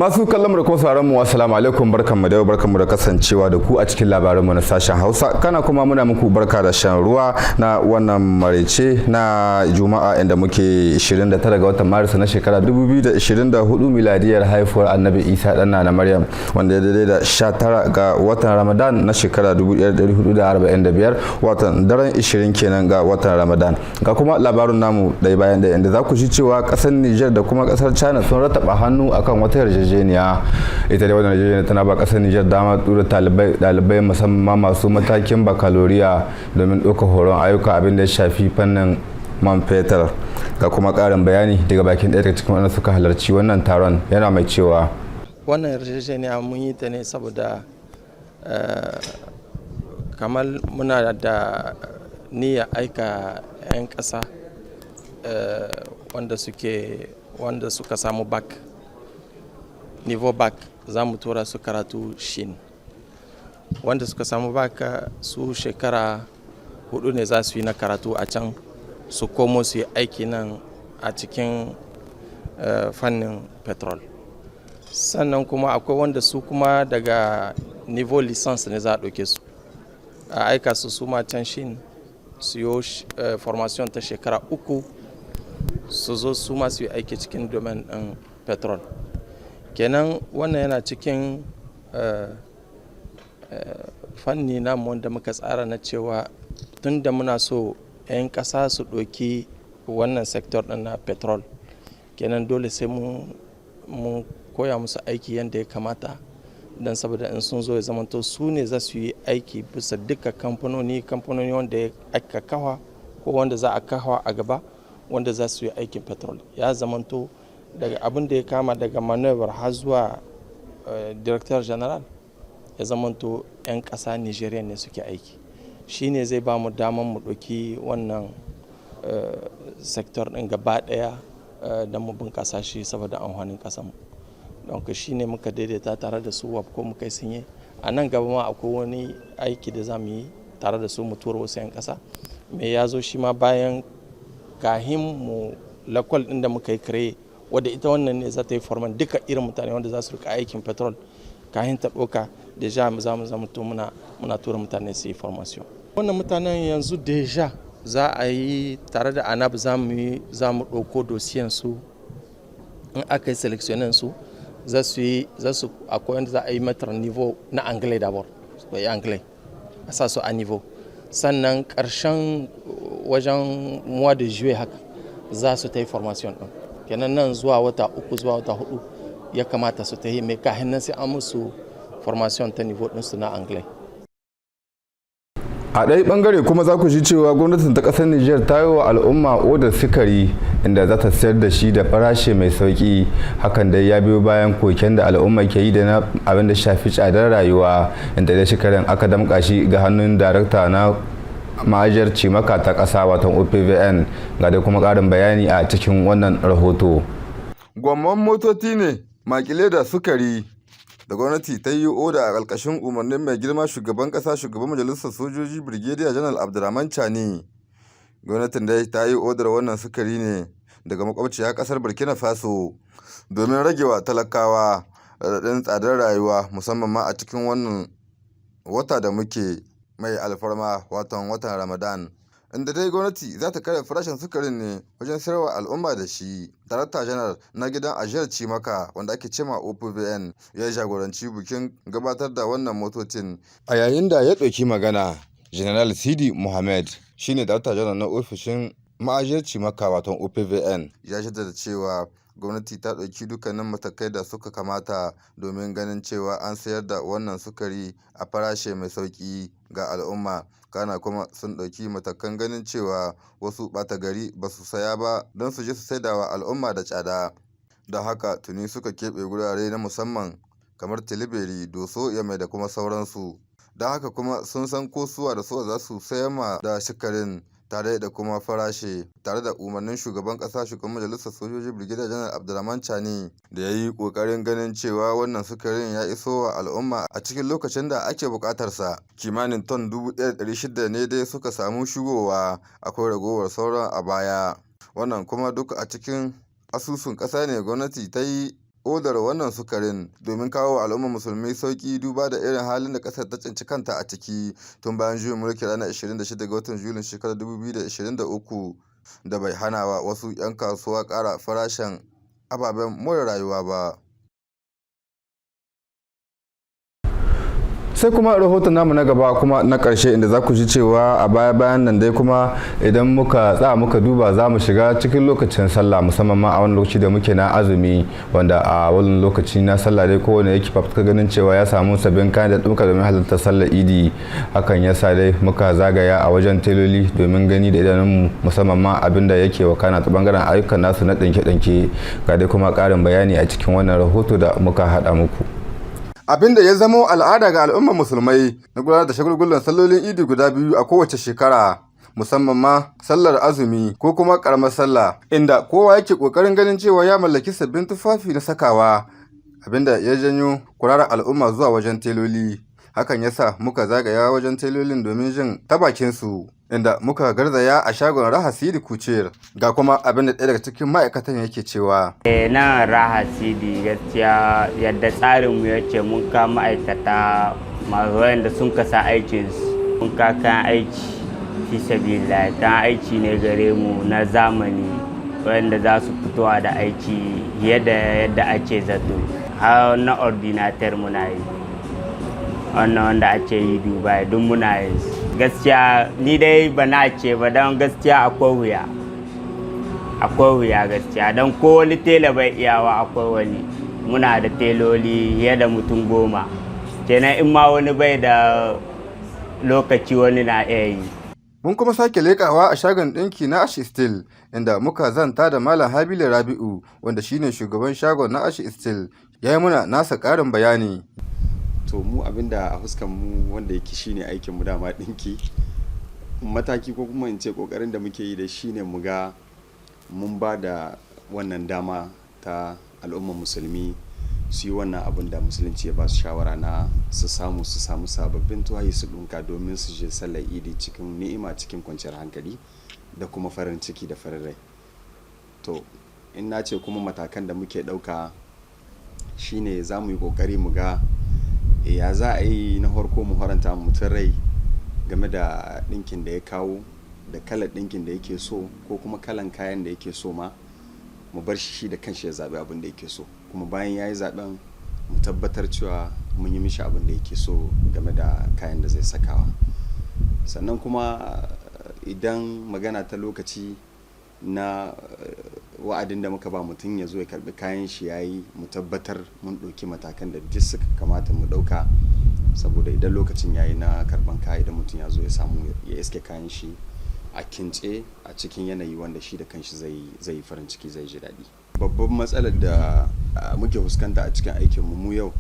Masu kallon mu da kuma sauraron mu, assalamu alaikum. Barkanmu da yau, barkanmu da kasancewa da ku a cikin labaranmu na sashen Hausa. Kana kuma muna muku barka da shan ruwa na wannan maraice na Juma'a, inda muke 29 ga watan Maris na shekara 2024 miladiyar haifuwar Annabi Isa dan na Maryam, wanda ya daidai da 19 ga watan Ramadan na shekara 1445, watan daren 20 kenan ga watan Ramadan. Ga kuma labarin namu ɗaya bayan ɗaya, inda za ku ji cewa ƙasar Niger da kuma ƙasar China sun rataba hannu akan wata yarjejeniya. Ita dai wannan yarjejeniya tana ba ƙasar Niger dama tura ɗalibai, musamman masu matakin bakaloriya, domin ɗaukar horon ayyuka abin da ya shafi fannin man fetur. Ga kuma ƙarin bayani daga bakin ɗaya daga cikin wanda suka halarci wannan taron, yana mai cewa: Wannan yarjejeniya mun yi ta ne saboda kamar muna da niyya aika 'yan ƙasa wanda suka samu bac, niveau bac, za mu tura su karatu Chine. Wanda suka samu bac, su shekara 4 ne za su yi na karatu a can, su komo su yi aiki nan a cikin fannin petrol. Sannan kuma akwai wanda su kuma daga niveau licence ne za a ɗauke su a aika su su ma can Chine su yi formation ta shekara 3, su zo su ma su yi aiki cikin domaine ɗin petrol. Kenan wannan yana cikin fanni namu wanda muka tsara na cewa tun da muna so 'yan ƙasa su ɗauki wannan secteur ɗin na petrol, kenan dole sai mun koya musu aiki yadda ya kamata, don saboda in sun zo ya zamanto su ne za su yi aiki bisa duka kamfanoni wanda aka kawa ko wanda za a kawa a gaba, wanda za su yi aikin petrol. Ya zamanto daga abin da ya kama daga manœuvre har zuwa directeur général, ya zamanto 'yan ƙasa Nigérian ne suke aiki. Shi ne zai ba mu daman mu ɗauki wannan secteur ɗin gaba ɗaya don mu bunƙasa shi saboda amfanin ƙasanmu. Don shi ne muka daidaita tare da su ko muka yi signé. A nan gaba ma akwai wani aiki da za mu yi tare da su, mu tura wasu 'yan ƙasa. Me ya zo shi ma bayan kahin mu lakwal ɗin da muka yi créer, wadda ita wannan ne za ta yi former duka irin mutane wanda za su rika aikin petrol, kahin ta ɗauka déjà za mu zama to muna tura mutane su yi formation. Wannan mutanen yanzu déjà za a yi tare da ANAB, za mu ɗauko dossiern su. In aka yi sélectionner su, za su yi za su akwai wanda za a yi mettre niveau na anglais d'abord, su yi anglais, a sa su a niveau. Sannan ƙarshen wajen mois de juillet haka za su ta yi formation ɗin. Kenan nan zuwa wata 3 zuwa wata 4 ya kamata su ta yi mai. Kahin nan sai an musu formation ta niveau ɗinsu na anglais. A ɗaya ɓangare kuma, za ku ji cewa gwamnatin ta ƙasar Nijar ta yi wa al'umma odar sukari, inda za ta sayar da shi da farashi mai sauƙi. Hakan dai ya biyo bayan koken da al'umma ke yi da na abin da shafi tsadar rayuwa, inda da sukarin aka damƙa shi ga hannun darakta na ma'ajiyar cimaka ta ƙasa, watan OPVN. Ga dai kuma ƙarin bayani a cikin wannan rahoto. Gwamman motoci ne makile da sukari da gwamnati ta yi oda a ƙarƙashin umarnin mai girma shugaban ƙasa, shugaban majalisar sojoji, Birgediya Janar Abdurrahman Chani. Gwamnatin dai ta yi odar wannan sukari ne daga makwabciya ƙasar Burkina Faso domin ragewa talakawa raɗaɗin tsadar rayuwa, musamman ma a cikin wannan wata da muke mai alfarma, watan watan Ramadan, inda dai gwamnati za ta karya farashin sukarin ne wajen sayarwa al'umma da shi. Darakta janar na gidan ajiyar cimaka, wanda ake cema OPVN, ya jagoranci bikin gabatar da wannan motocin. A yayin da ya ɗauki magana, General Sidi Mohammed, shine darakta janar na ofishin ma'ajiyar cimaka, wato OPVN, ya jaddada cewa gwamnati ta ɗauki dukkanin matakai da suka kamata domin ganin cewa an sayar da wannan sukari a farashi mai sauƙi ga al'umma. Kana kuma sun ɗauki matakan ganin cewa wasu ɓata gari ba su saya ba don su je su saida wa al'umma da tsada. Don haka tuni suka keɓe gurare na musamman kamar Tilibiri, Doso, Yamai da kuma sauransu. Don haka kuma sun san ko suwa da suwa za su sayar ma da sukarin tare da kuma farashi, tare da umarnin shugaban kasa, shugaban majalisar sojoji, Brigadier Janar Abdurrahman Chani, da ya yi kokarin ganin cewa wannan sukarin ya iso wa al'umma a cikin lokacin da ake bukatarsa. Kimanin ton 1,600 ne dai suka samu shigowa, akwai ragowar sauran a baya. Wannan kuma duk a cikin asusun kasa ne gwamnati ta yi odar wannan sukarin domin kawo wa al'ummar musulmi sauki, duba da irin halin da kasar ta tsinci kanta a ciki tun bayan juyin mulki ranar 26 ga watan Julin shekarar 2023, da bai hana wa wasu 'yan kasuwa ƙara farashin ababen more rayuwa ba. Sai kuma rahoton namu na gaba kuma na ƙarshe, inda za ku ji cewa a baya bayan nan dai kuma, idan muka tsaya muka duba, za mu shiga cikin lokacin sallah, musamman ma a wani lokaci da muke na azumi, wanda a wani lokaci na sallah dai kowane yake fafutuka ganin cewa ya samu sabbin kayan da ɗumka domin halartar sallar Idi. Hakan ya sa dai muka zagaya a wajen teloli domin gani da idanunmu, musamman ma abin da yake wakana ta bangaren ayyukan nasu na ɗinke-ɗinke. Ga dai kuma ƙarin bayani a cikin wannan rahoto da muka haɗa muku. Abin da ya zamo al'ada ga al'ummar musulmai na gudanar da shagulgulan sallolin Idi guda biyu a kowace shekara, musamman ma sallar azumi ko kuma karamar sallah, inda kowa yake kokarin ganin cewa ya mallaki sabbin tufafi na sakawa, abinda ya janyo kwararar al'umma zuwa wajen teloli. Hakan ya sa muka zagaya wajen telolin domin jin ta bakin su, inda muka garzaya a shagon Raha Sidi Couture. Ga kuma abin da ɗaya daga cikin ma'aikatan yake cewa. Nan Raha Sidi, gaskiya yadda tsarinmu yake, mun ka ma'aikata masu wayanda sun kasa aikinsu. Mun ka kayan aiki, fi sabilillah, kayan aiki ne gare mu na zamani wayanda za su fitowa da aiki yadda yadda ake zato. Har na ordinateur muna yi, wannan wanda ake yi Dubai, duk muna yin su. Gaskiya ni dai ba na ce ba, don gaskiya akwai wuya, akwai wuya gaskiya, don ko wani tela bai iyawa. Akwai wani, muna da teloli fiye da mutum 10 kenan. In ma wani bai da lokaci, wani na iya yi. Mun kuma sake leƙawa a shagon ɗinki na Ash Steel, inda muka zanta da Malam Habilu Rabi'u, wanda shine shugaban shagon na Ash Steel. Ya yi muna nasa ƙarin bayani. To, mu abinda a huskan mu wanda yake shine aikin mu dama ɗinki, mataki ko kuma in ce kokarin da muke yi da shine mu ga mun ba da wannan dama ta al'ummar musulmi su yi wannan abin da musulunci ya ba su shawara na su samu sababbin tuwayi su ɗinka domin su je sallar Idi cikin ni'ima, cikin kwanciyar hankali da kuma farin ciki da farin rai. To, in na ce kuma matakan da muke ɗauka shine za mu yi ƙoƙari mu ga ya za a yi, na farko mu haranta mutum rai game da ɗinkin da ya kawo, da kalar ɗinkin da yake so ko kuma kalan kayan da yake so ma, mu bar shi da kanshi ya zaɓi abin da yake so. Kuma bayan ya yi zaɓen, mu tabbatar cewa mun yi mishi abin da yake so game da kayan da zai sakawa. Sannan kuma idan magana ta lokaci na wa'adin da muka ba mutum ya zo ya karbi kayan shi ya yi, mu tabbatar mun ɗauki matakan da duk suka kamata mu ɗauka, saboda idan lokacin ya yi na karban kaya, idan mutum ya zo ya samu ya iske kayan shi a kintse, a cikin yanayi wanda shi da kanshi zai yi farin ciki, zai ji daɗi. Babban matsalar da muke fuskanta a cikin aikinmu mu yau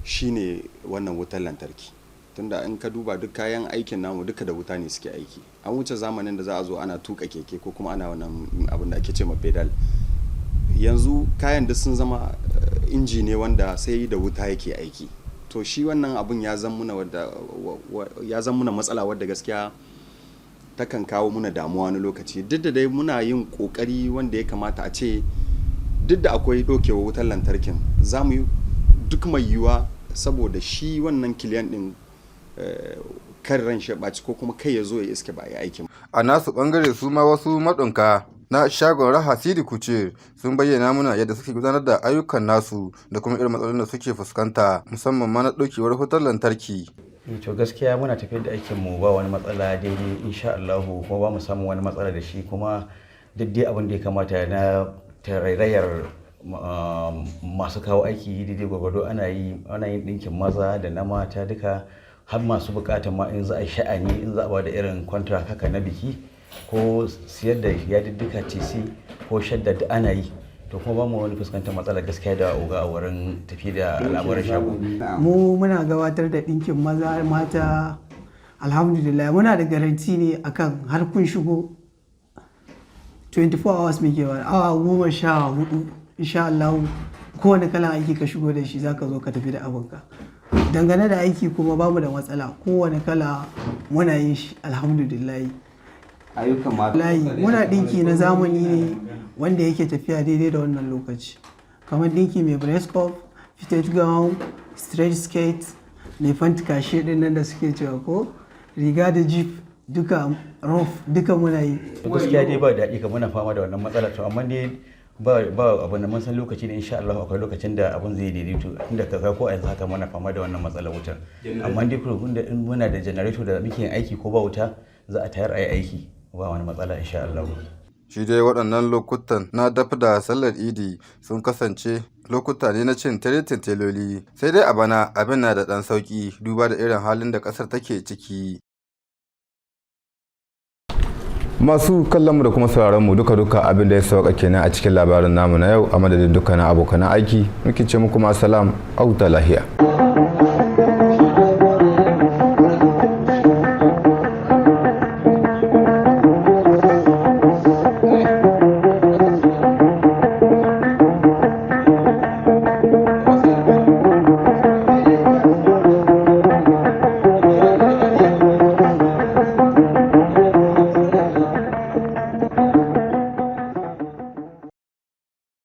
shine wannan wutar lantarki, tunda in ka duba duk kayan aikin namu duka da wuta ne suke aiki. An wuce zamanin da za a zo ana tuka keke ko kuma ana wannan abin da ake ce ma pedal. Yanzu kayan duk sun zama inji ne wanda sai da wuta yake aiki. To, shi wannan abun ya zan muna matsala wadda gaskiya takan kawo muna damuwa wani lokaci, duk da dai muna yin kokari wanda ya kamata a ce duk da akwai ɗaukewa wutar lantarkin, za mu yi duk mai yiwuwa saboda shi wannan client ɗin kan ran shi ɓaci ko kuma kai ya zo ya iske ba ya aikin. A nasu bangare, su ma wasu maɗinka na shagon Raha Sidi Couture sun bayyana mana yadda suke gudanar da ayyukan nasu da kuma irin matsalolin da suke fuskanta, musamman ma na ɗaukewar wutar lantarki. To, gaskiya muna tafiyar da aikin mu ba wani matsala daidai insha Allah, kuma ba mu samu wani matsala da shi. Kuma duk dai abin da ya kamata na tarairayar masu kawo aiki, daidai gwagwado ana yi. Ana yin ɗinkin maza da na mata duka, har masu bukatan ma in za a yi sha'ani, in za a bada irin contract haka na biki ko siyar da yadiddika, tc ko shadda, duk ana yi. To, kuma ba mu wani fuskantar matsala gaskiya da oga a wurin tafi da al'amuran shago. Mu muna gabatar da ɗinkin maza, mata, alhamdulillah. Muna da garanti ne akan har kun shigo, 24 hours muke ba, awa 14. Insha Allah, kowane kalan aiki ka shigo da shi, zaka zo ka tafi da abinka. Dangane da aiki kuma, bamu da matsala, kowane kala muna yin shi, alhamdulillah. Ayyukan mata. Layi muna ɗinki na zamani ne wanda yake tafiya daidai da wannan lokaci. Kamar ɗinki mai breast cup, fitted gown, straight skirt, mai pant kashe ɗin nan da suke cewa, ko riga da jupe, duka rough, duka muna yi. Gaskiya dai ba daɗi ka muna fama da wannan matsala. To amma dai ba abin da mun san lokaci ne, insha Allah akwai lokacin da abin zai daidaito, inda kaga ko a yanzu haka muna fama da wannan matsalar wutar. Amma dai kuma da in muna da generator da muke yin aiki, ko ba wuta za a tayar a yi aiki, ba wani matsala insha Allah. Shi dai waɗannan lokutan na daf da sallar Idi sun kasance lokuta ne na cin tiretin teloli, sai dai a bana abin na da ɗan sauƙi duba da irin halin da ƙasar take ciki. Masu kallon mu da kuma sauraron mu, duka duka abin da ya sauka kenan a cikin labarin namu na yau. A madadin dukkanin abokan aiki muke ce muku ma salam, auta lahiya.